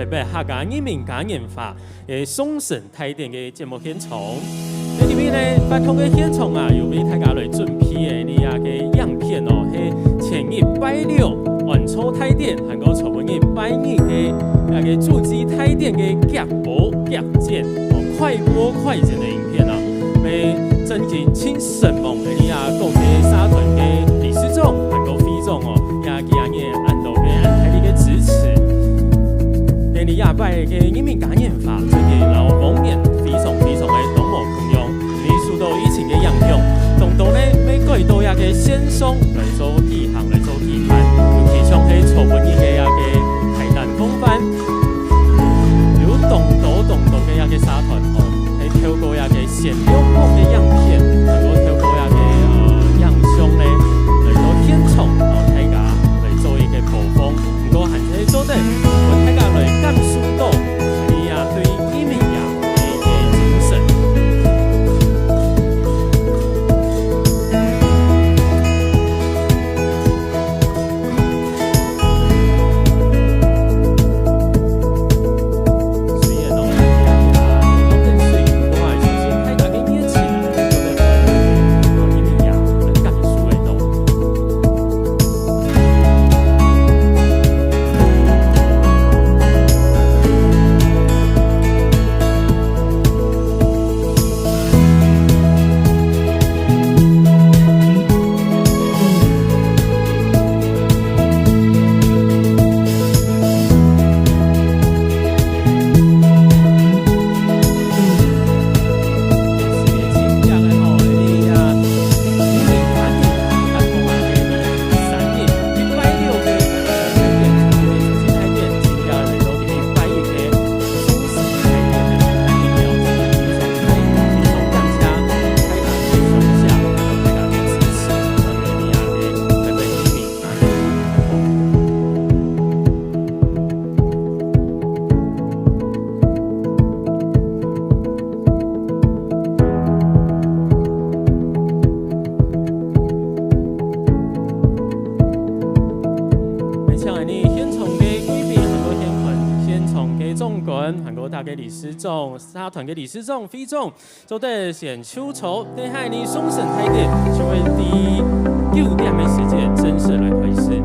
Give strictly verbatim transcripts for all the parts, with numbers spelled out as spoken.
台北客家人民嘉年華个送神大典个節目現場。在這位呢，不同个現場啊，有為大家來準備个這樣个影片哦，係前日拜六安坐大典，還過昨晡日拜日个那個主祭大典个夾播夾剪，哦，快播快剪个影片啊。 會真正盡神往个這樣各个社團个理事長，還過會長哦，也佢恁樣恁多个恁大力个支持。在這擺个人民嘉年華，真个摎往年非常非常个當無共樣，因為受到疫情个影響，當多呢，會改到這个線上來做舉行，來做舉辦，尤其像係昨晡日个這个海膽風帆，有當多當多个這个社團哦， 係透過這个線路个影片，還過透過這个，呃，影像呢，來到現場，摎大家來做一个播放。毋過還係做得，分大家來感受到，你也對移民呀个一个精神。 請恁樣現場个貴賓，還過現場，現場个長官，還過大家理事長、社團个理事長、會長，做得先就座，等下呢送神大典就會在九點个時間正式來開始。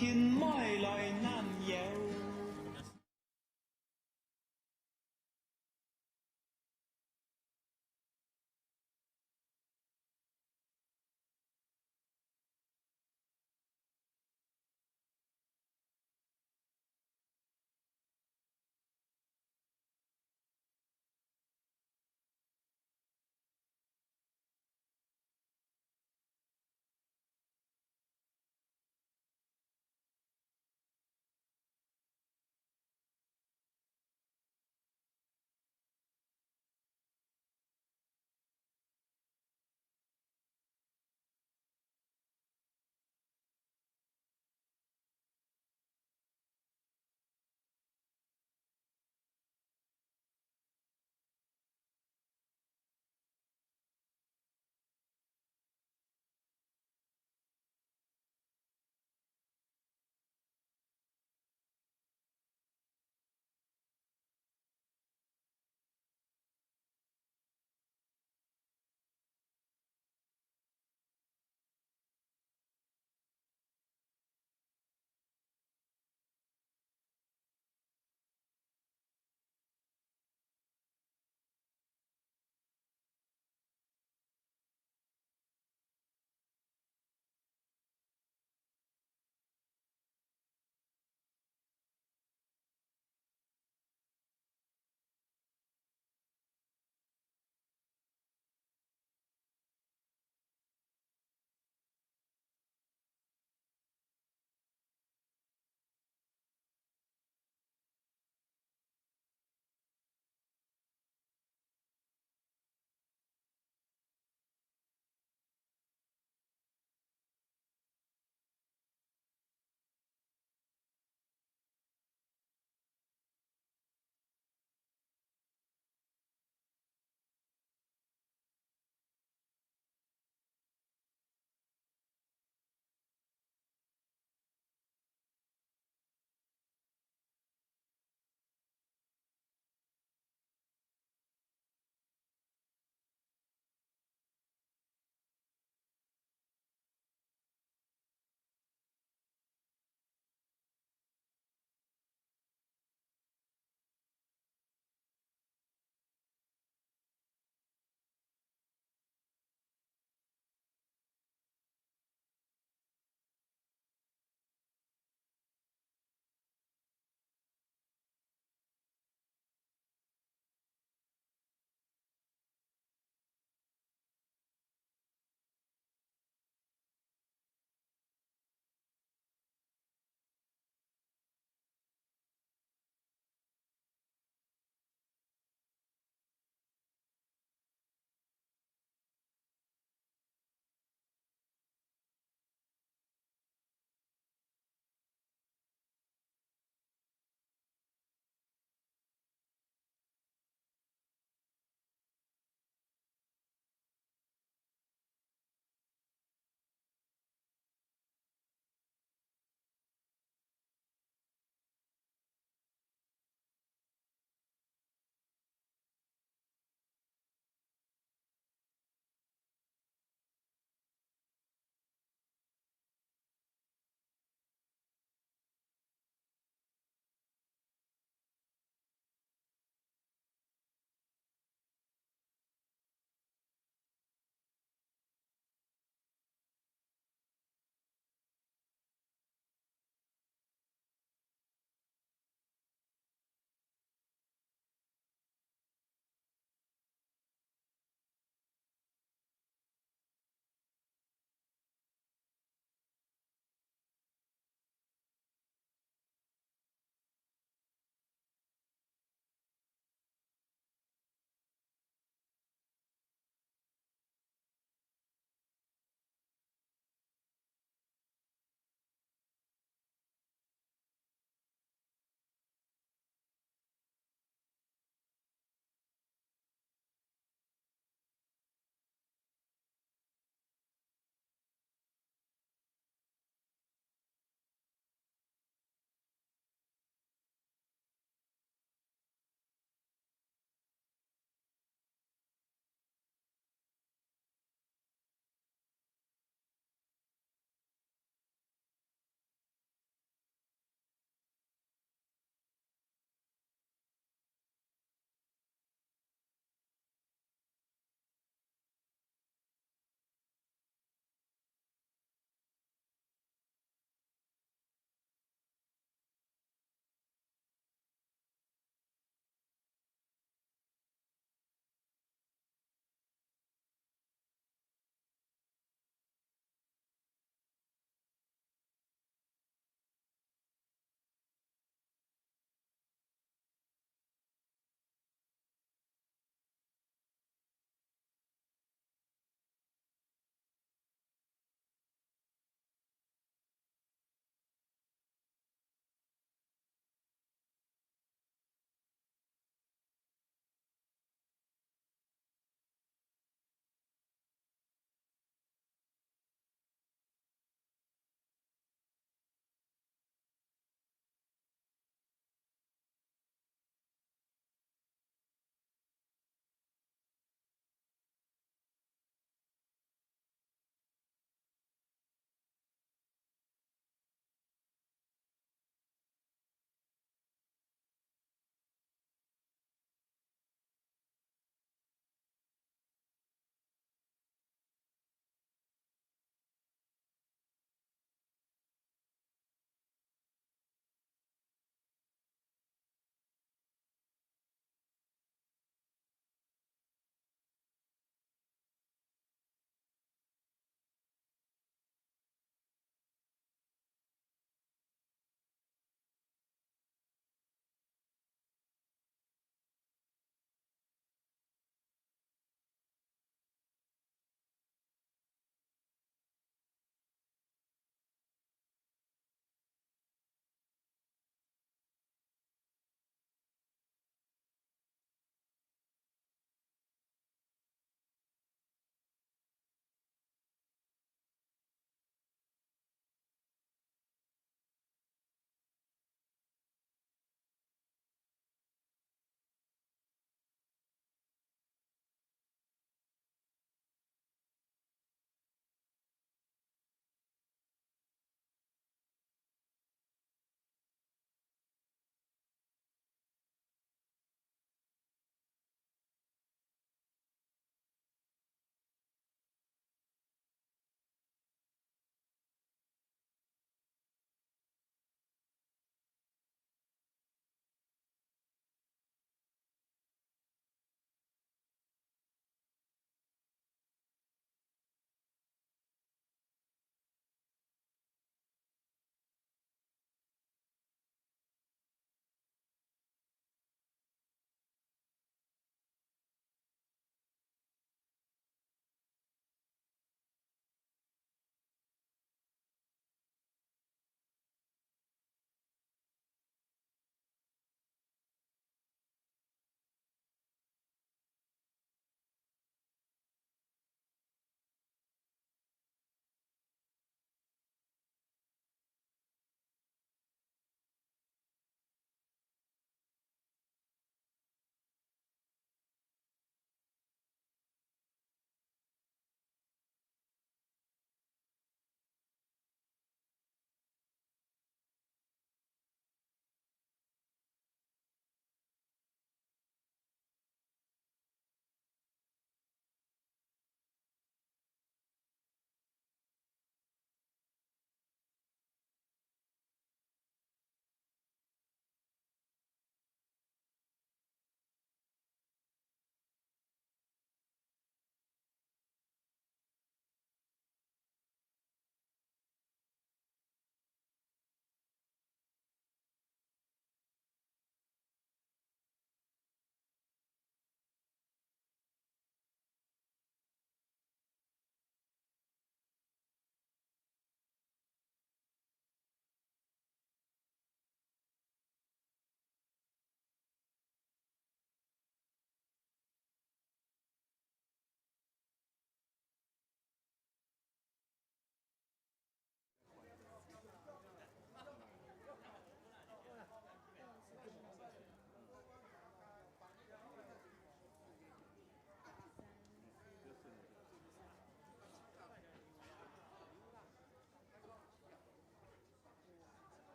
尋妹來男友。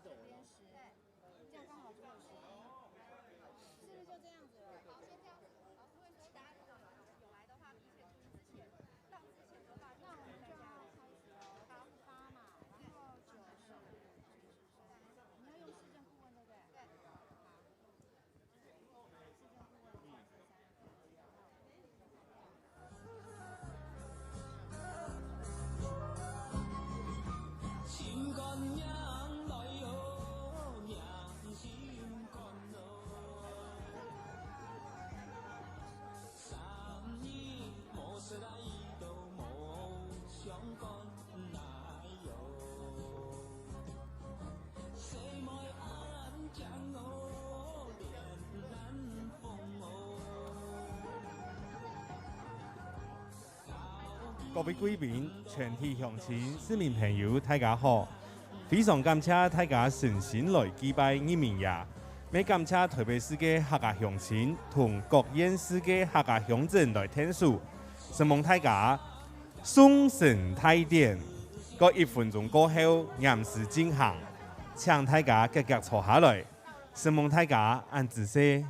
这样刚好就有十一，是不是就这样子了？好，先这样子。老师问说，大家有来的话，提前注意之前，到之前的话，那我们就要开始了。好，八嘛，然后九十，九十三，你要用市政顾问，对不对？对。好。 心肝娘来哦，娘心肝哦。三年无说来都无相干来哦。 各位貴賓、全體鄉親、市民朋友，大家好！非常感謝大家誠心來祭拜義民爺，乜感謝臺北市个客家鄉親同各縣市个客家鄉鎮來𢯭手，承蒙大家！ 送神大典，過一分鐘過後，嚴時進行，請大家遽遽坐下來，承蒙大家，恁仔細。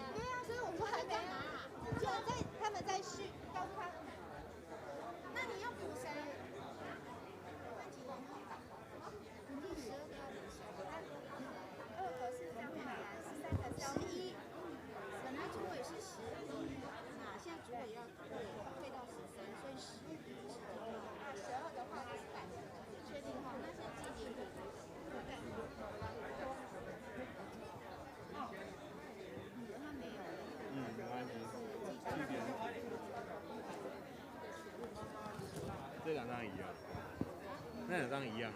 对啊，所以我说还没啊，就在他们在续，告诉他们。那你要补谁？问几个？十二个要补谁？二个是张美兰，十三个是十一。本来主委是十一嘛，现在主委要 对，退到十三，所以十一是这样。那十二的话，他是改成，确定哈，那先记一点。对。他没有了。嗯，没关系。七点。这两张一样。那两张一样。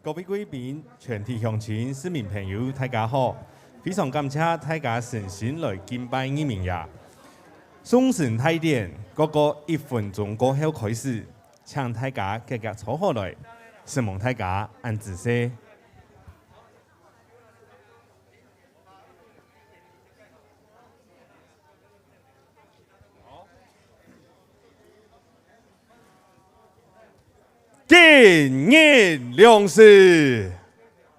各位貴賓、全體鄉親、市民朋友，大家好！非常感謝大家誠心來敬拜義民爺。送神大典，各個一分鐘過後開始，請大家遽遽坐好來，承蒙大家，恁仔細。 今日良時，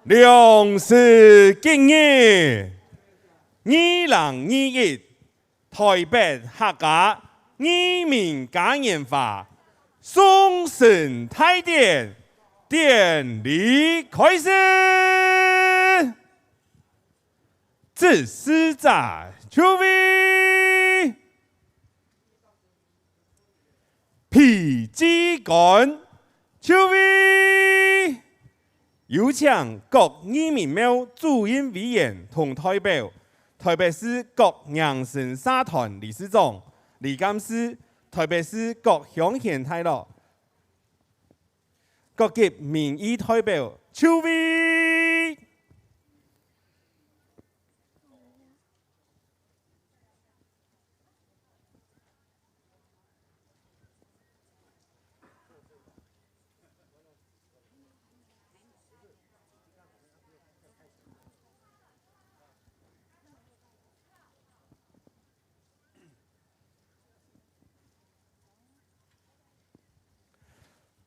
良時吉日，二零二一台北客家義民嘉年華送神大典典禮開始。 主事者就位，陪祭官就位。有請各義民廟主任委員同代表，台北市各迎神社團理事長、理監事、台北市各鄉賢大老、 各級民意代表就位。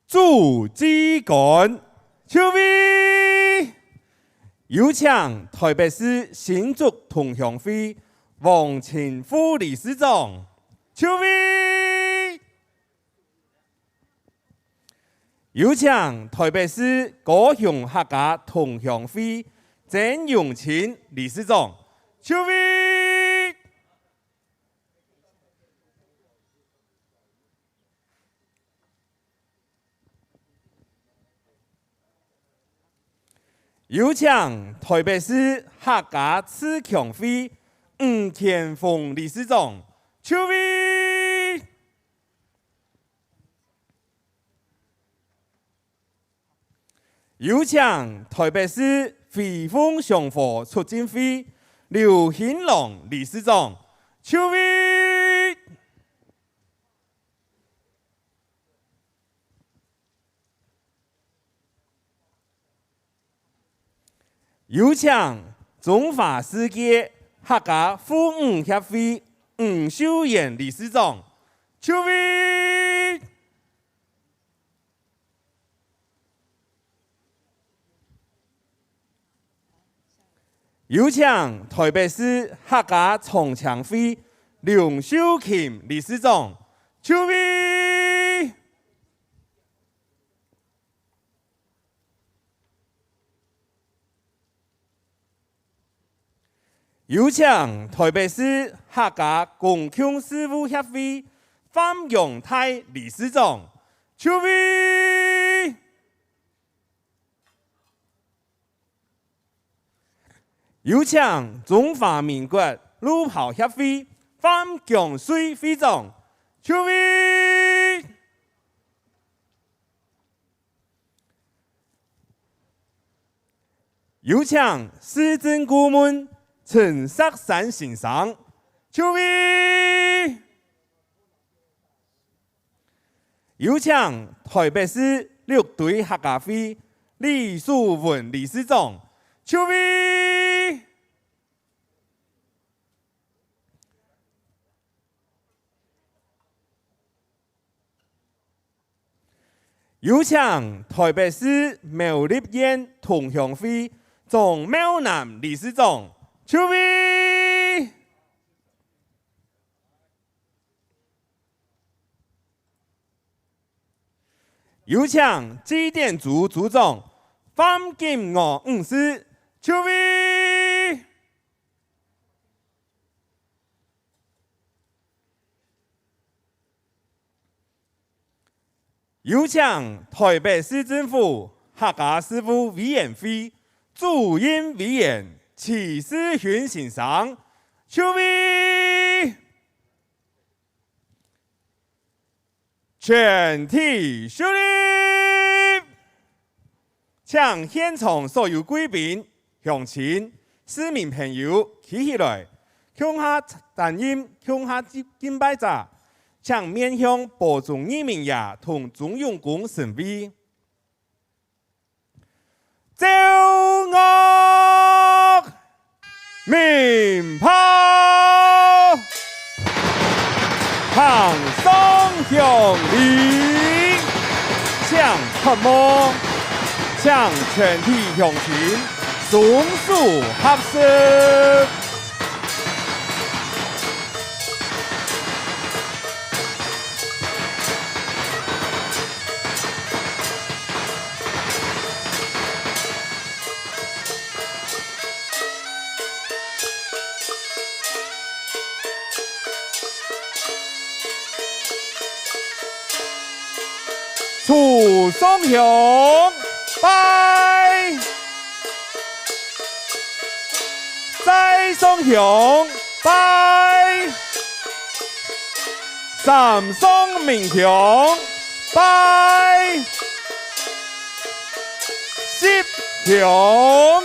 主祭官就位。有請台北市新竹同鄉會王清富理事長就位。有請台北市高雄客家同鄉會曾永清理事長就位。 有請台北市客家自強會吳乾峰理事長就位。 有請台北市飛鳳祥和促進會劉興郎理事長就位。有請中華世界客家婦女協會吳秀燕理事長就位。 有請台北市客家長青會龍秀琴理事長就位。 有請台北市客家公共事務協會范榮泰理事長就位。有請中華民國路跑協會范江瑞會長就位。 有請市政顧問陳石山先生就位。有請台北市六堆客家會李淑文理事長就位。 有請台北市苗栗縣同鄉會張妙南理事長就位。有請祭典組組長范金娥女士就位。 有請台北市政府客家事務委員會主任委員徐世勳先生就位。全體受禮。請現場所有貴賓、鄉親、市民朋友企起來，共下擔任共下敬拜者，請面向寶鐘義民爺同鍾永功神位。奏樂！ 鳴炮！行上香禮，請磕目，請全體鄉親雙手合十。 初上香，拜！再上香，拜！ 三上明香，拜！十香。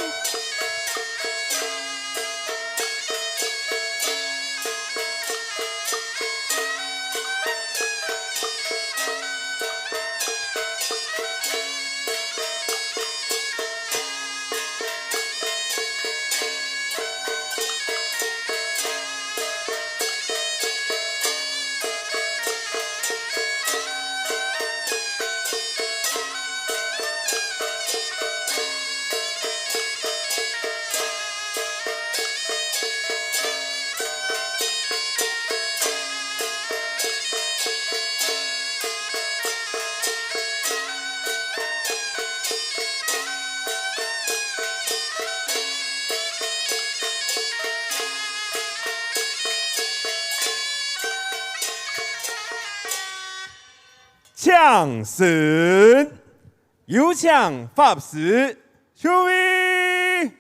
请升，有请法师就位。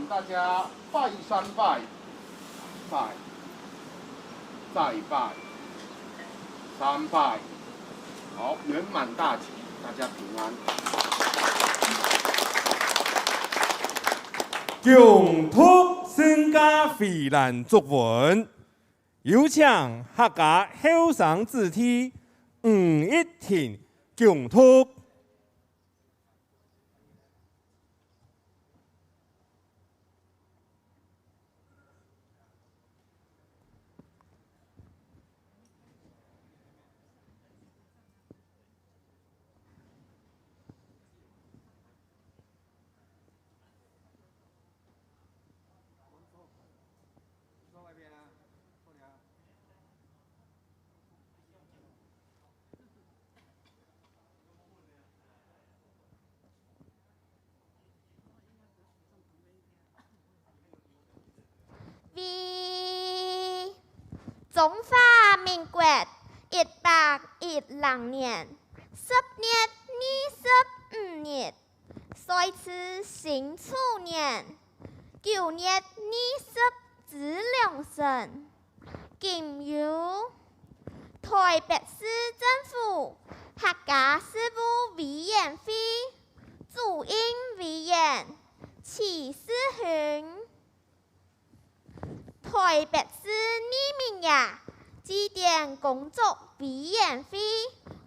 大家拜三拜，拜，再拜，三拜。好，圆满大吉，大家平安。恭讀新加惠蘭祝文，有請客家後生子弟吳一婷恭讀。為中華民國一百一十六年十月二十五日，歲次辛丑年九月二十之良辰，今由台北市政府客家事務委員會主任委員徐世勳、台北市人民耶祭典工作委員會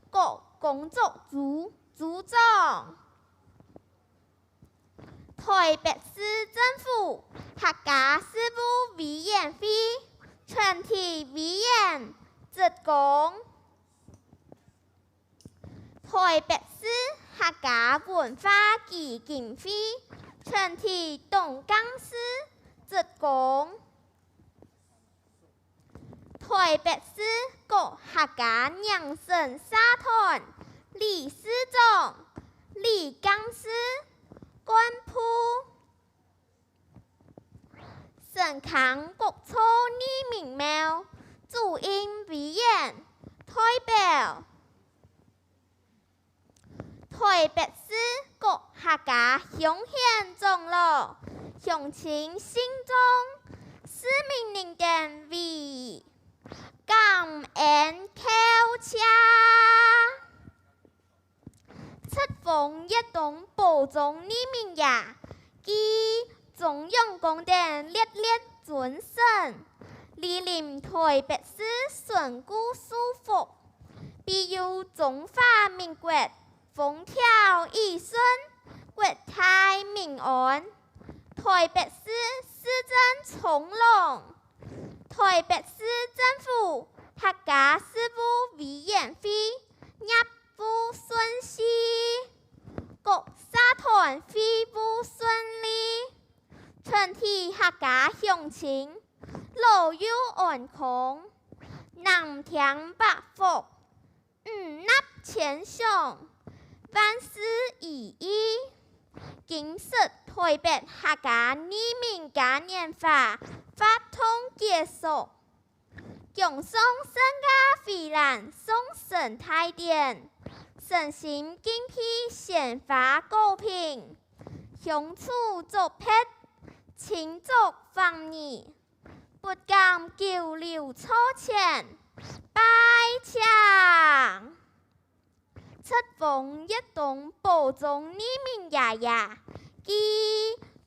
各工作組組長、台北市政府客家事務委員會全體委員職工、台北市客家文化基金會全體董監事、職工、台北市各客家迎新社團理事長、理監事、幹部、 深坑各座義民廟主任委員代表、台北市各客家鄉賢長老、鄉親信眾、市民人等為感恩叩謝。 七風一冬保重義民耶，居中央公殿列列尊神，莅臨台北市身故受福，庇佑中華民國風調雨順，國泰民安。台北市市政從容，台北市政府客家事務委員會業 務順序，各社團會務順利，全體客家鄉親老幼安康，男丁百福，女納千祥，萬事如意。今日台北客家義民嘉年華活動結束。 恭送聖駕回鑾送神大典，誠心敬佩鮮花果品，香燭燭撇，清燭橫移，不敢久留座前，拜請。 七風一冬保重義民爺爺，居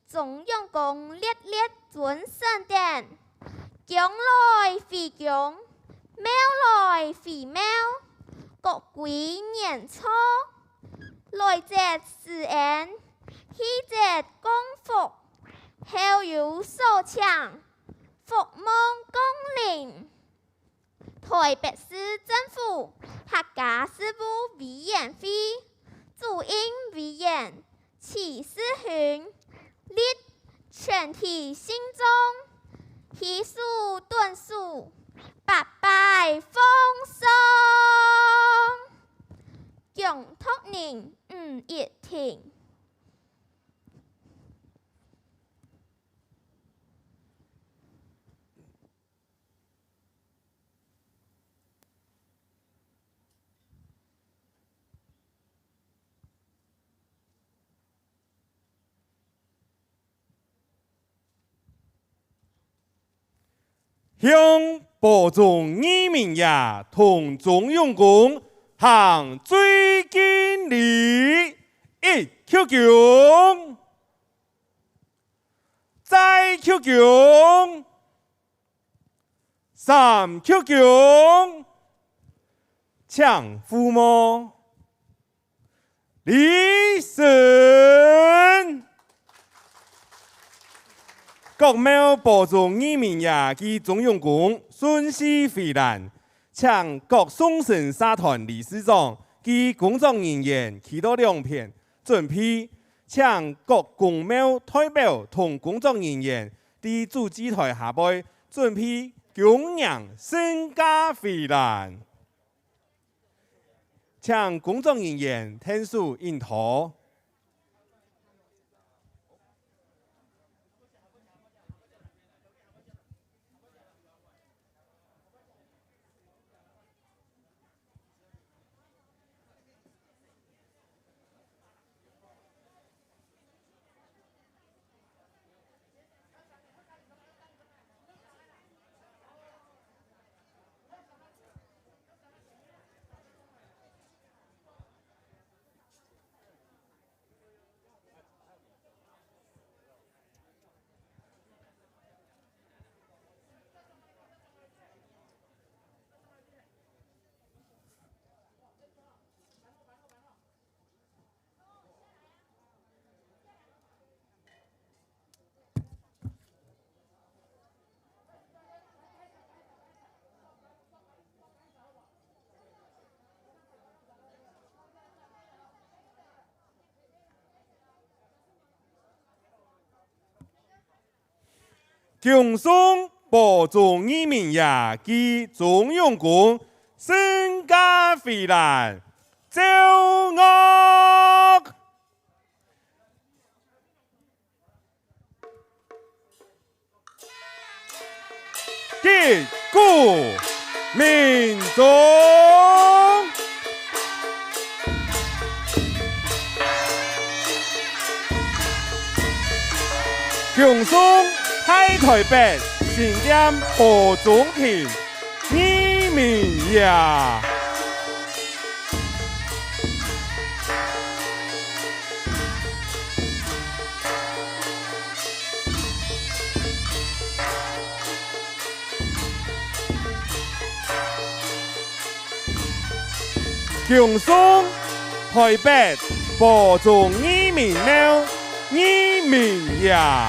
中央公列列尊神等，宮來回宮，廟來回廟，各歸原座，來者施恩，去者降福，後有所請，福望光臨。 台北市政府客家事務委員會主任委員徐世勳，莅全體信眾，稽首頓首，八拜放送。恭讀人吳一婷。向寶鐘義民爺同鍾永功行最敬禮，一鞠躬，再鞠躬，三鞠躬，請撫摸。 禮成。各廟寶鐘義民爺及鍾永功順序回鑾，請各送神社團理事長及工作人員企到兩片，準備。請各公廟代表同工作人員在主祭台下背準備恭迎聖駕回鑾。 請工作人員𢯭手引導。 恭送寶鐘義民爺及鍾永功聖駕回鑾，奏樂！ 擊鼓鳴鐘。恭送大台北新店寶鐘亭義民爺。 恭送台北寶鐘義民廟義民爺。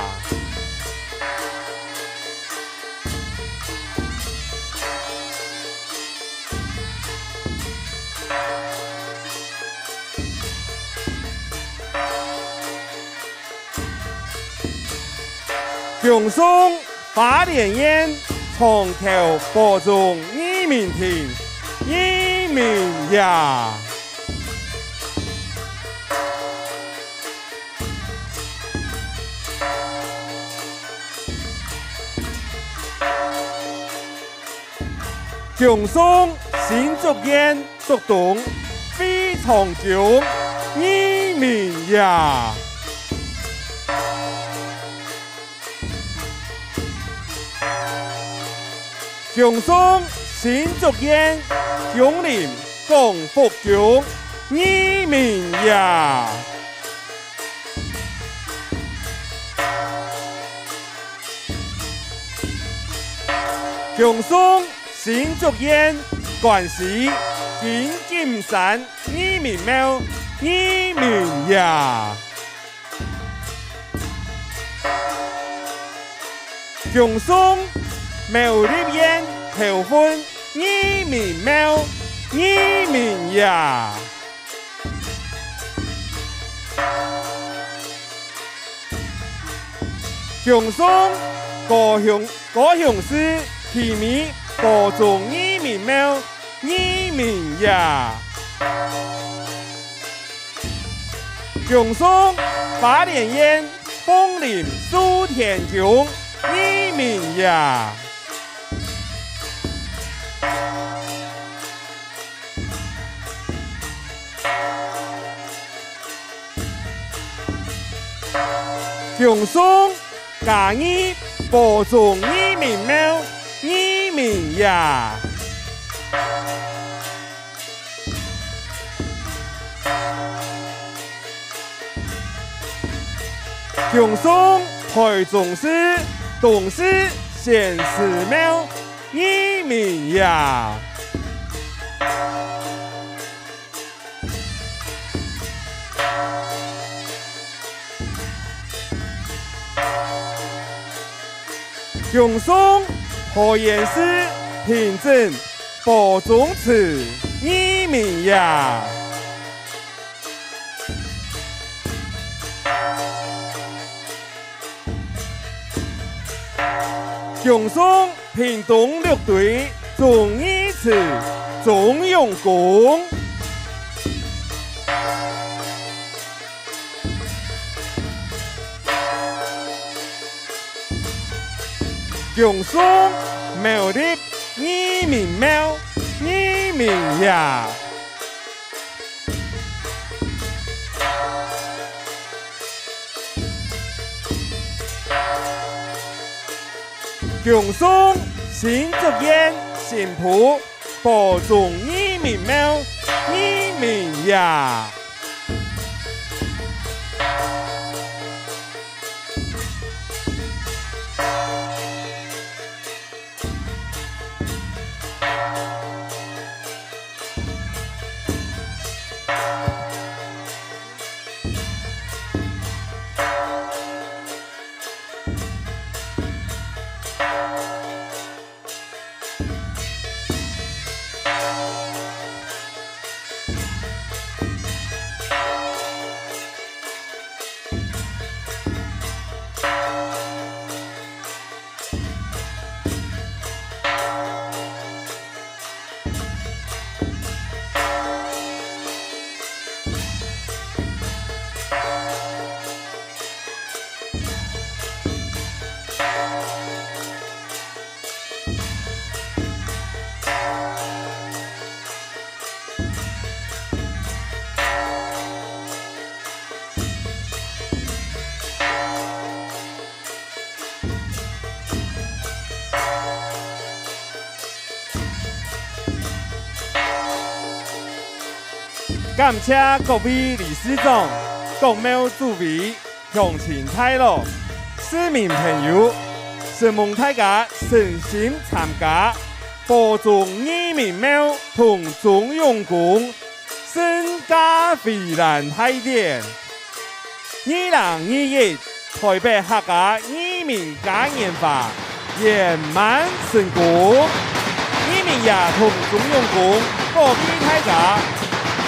恭送花蓮縣長頭寶鐘義民亭義民爺。 恭送新竹縣竹東惠昌宮義民爺。 恭送新竹縣芎林廣福宮義民爺。恭送新竹縣關西金金山義民廟義民爺。 恭送苗栗縣頭份義民廟義民爺。恭送高雄，高雄市旗尾寶鐘義民廟義民爺。 恭送花蓮縣鳳林壽天宮義民爺。恭送嘉義寶鐘義民廟義明爺。恭送臺中市東勢仙師廟義民爺。 恭送桃園市平鎮褒忠祠義民爺。 恭送屏東六堆忠義祠忠勇公。 恭送苗栗義民廟義民爺。 恭送新竹縣新埔褒忠義民廟義民爺。 感謝各位理事長、各廟主委、鄉親大老、市民朋友，承蒙大家誠心參加褒忠義民廟同忠勇公 盛家回鑾大典。二零二一臺北客家義民嘉年華圓滿成功，義民爺同忠勇公保庇大家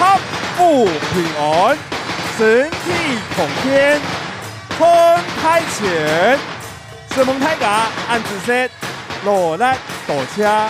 合府平安，身體康健，賺大錢。承蒙大家，恁仔細，勞力多謝。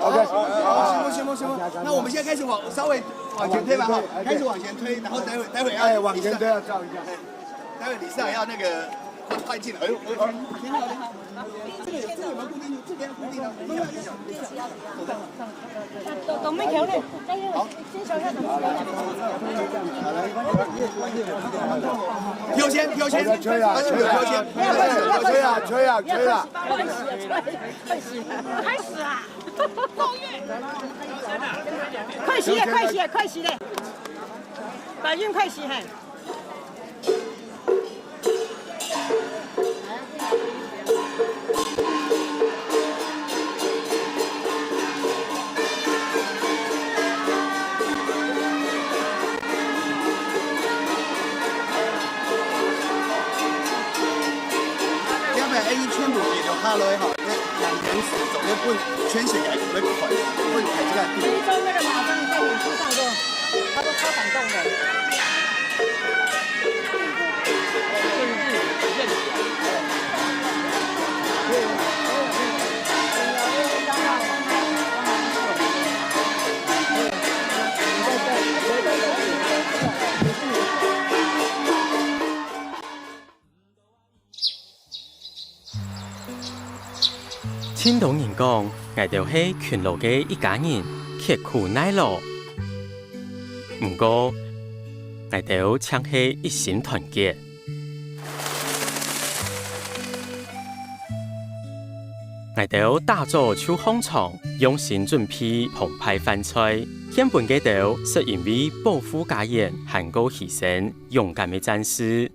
OK，好，行不行？不行不行，那我们现在开始往稍微往前推吧，哈，开始往前推，然后待会待会要哎，往前推要照一下。待会理事长要那个快快进来，哎呦，哎呦，挺好挺好，这个有这个有没有固定住？这个要固定啊，没有要要要。都都没调整，好。飘先飘先，吹啊吹啊，吹啊吹啊吹啊。开始啊！快些，快些，快些嘞！把运快些嘿！要不然，哎，全部也留下来哈。 两个人手要分圈起来，分开，分开这个地。第一周那个马上在脸书上就，他说超感动的。盡多人講，𠊎兜係勤勞个一家人，刻苦耐勞。毋過，𠊎兜淨係一心團結。𠊎兜打早就䟘床，用心準備澎湃飯菜，獻分佢兜，係因為保護家園還過犧牲勇敢个戰士。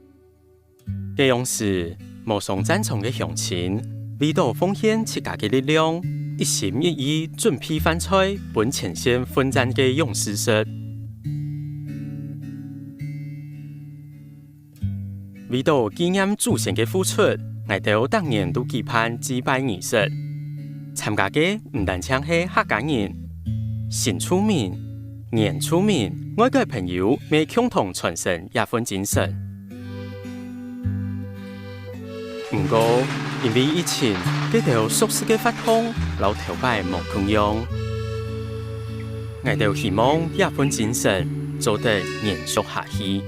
該央時，無上戰場个鄉親，為著奉獻自家个力量，一心一意準備飯菜分前線奮戰个勇士食。為著紀念祖先个付出，𠊎兜逐年都舉辦祭拜儀式。參加个毋單淨係客家人，新住民、 原住民、外國朋友乜共同傳承這份精神。毋過，因為疫情，該兜俗世个活動摎頭擺無共樣。𠊎兜希望這份精神做得延續下去。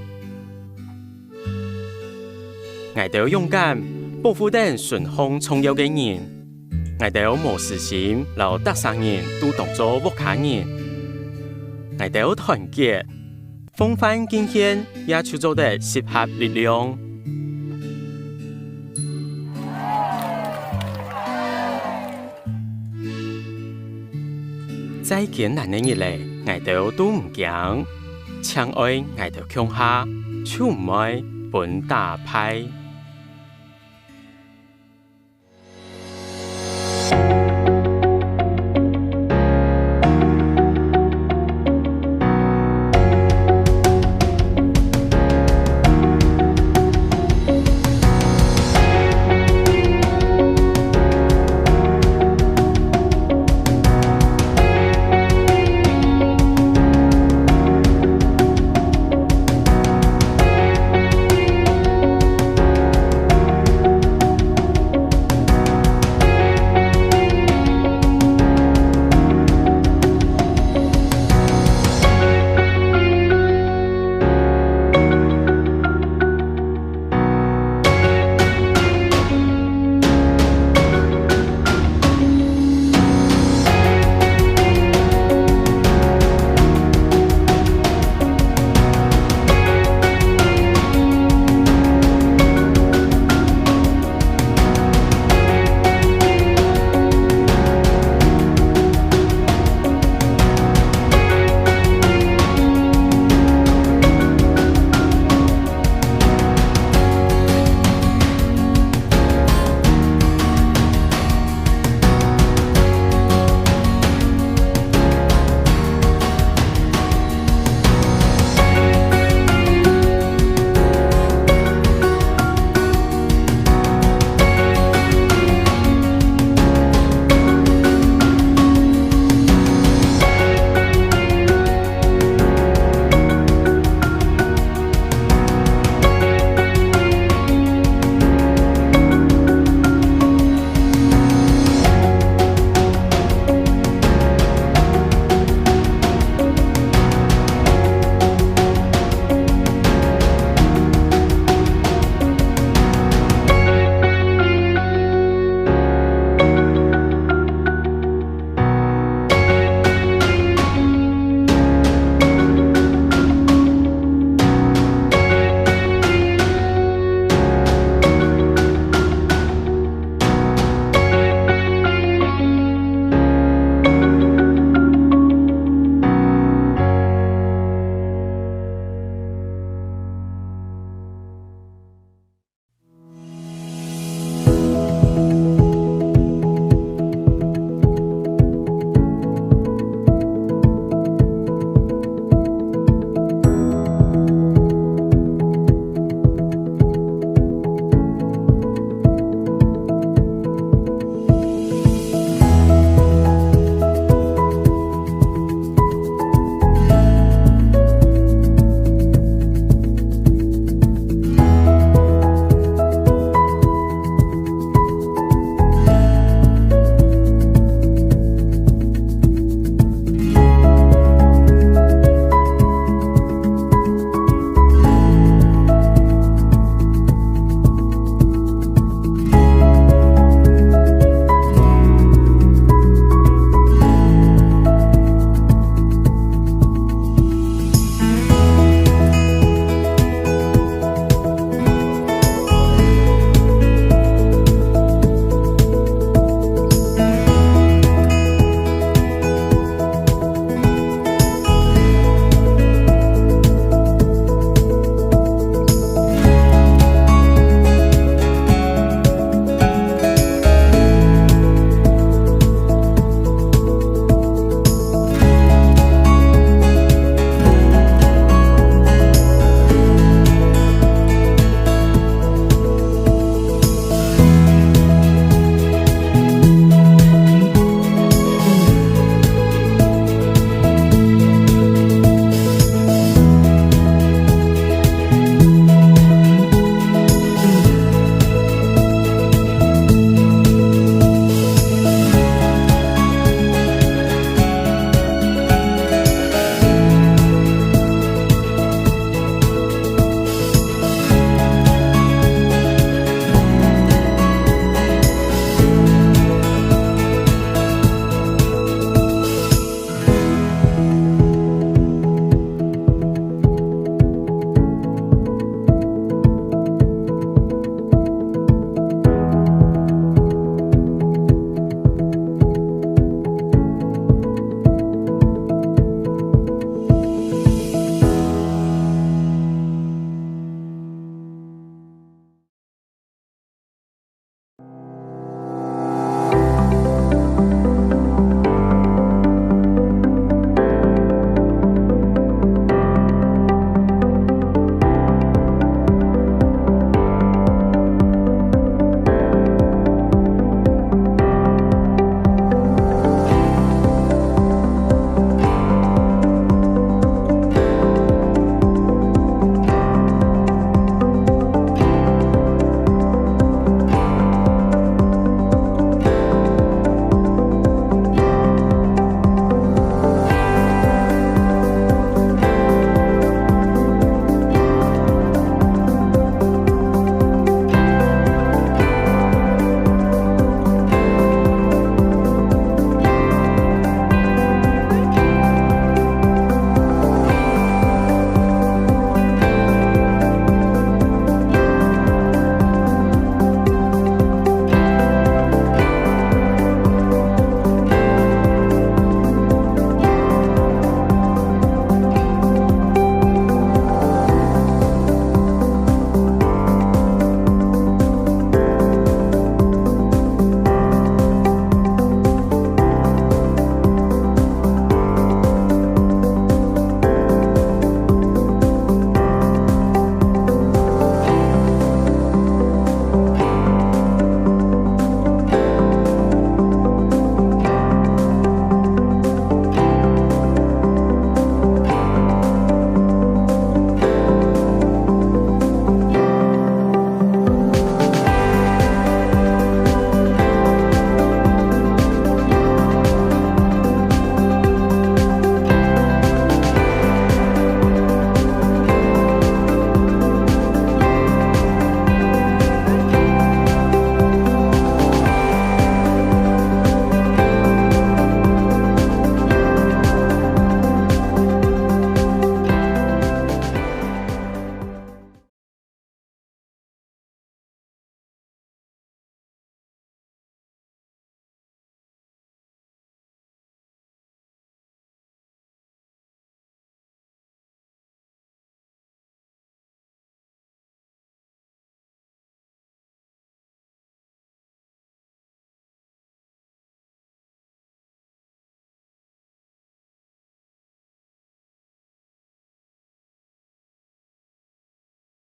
𠊎兜勇敢，保護等脣項重要个人。𠊎兜無私心，摎逐儕人都當做屋下人。𠊎兜團結，奉飯敬獻，也就做得集合力量。 再艱難个日仔，𠊎兜都毋驚，淨愛𠊎兜共下，就毋會分打敗。